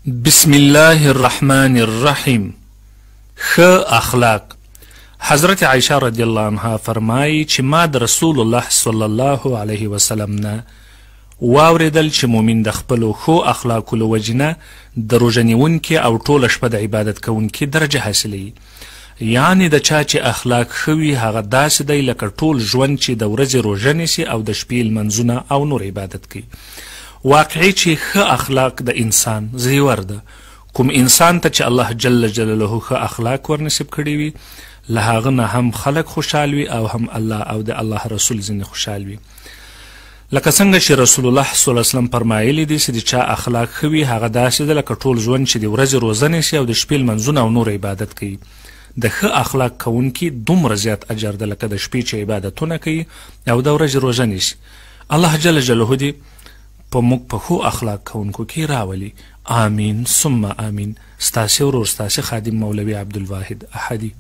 بسم الله الرحمن الرحیم. ښه اخلاق. حضرت عایشه رضی الله عنها فرمایي چې ما د رسول الله صلی الله علیه وسلم نه واورېدل چې مؤمن د خپلو ښو اخلاقو له وجې نه د روژه نیونکي او ټوله شپه د عبادت کوونکي درجه حاصلوي. یعنې د چا چې اخلاق ښه وي هغه داسې دی لکه ټول ژوند چې د ورځې روژه نیسي او د شپې لمنځونه او نور عبادت کوي. واقعي چې ښه اخلاق د انسان زیور ده. کوم انسان ته چې الله جل جلاله ښه اخلاق ورنصیب کړي وي، له هغه نه هم خلک خوشحال وي او هم الله او د الله رسول ځینې خوشحال وي. لکه څنګه چې رسول الله صلی الله علیه وسلم فرمایلي دي چې د چا اخلاق ښه وي هغه داسې ده لکه ټول ژوند چې د ورځې روزه نیسي او د شپې لمنځونه او نور عبادت کوي. د ښه اخلاق کوونکي دومره زیات اجر ده لکه د شپې چې عبادتونه کوي او د ورځې روزه نیسي. الله جل جلاله دې په موږ په ښو اخلاق کوونکو کې راولي. آمین ثم آمین. ستاسې ورور، ستاسې خادم مولوي عبدالواحد احدي.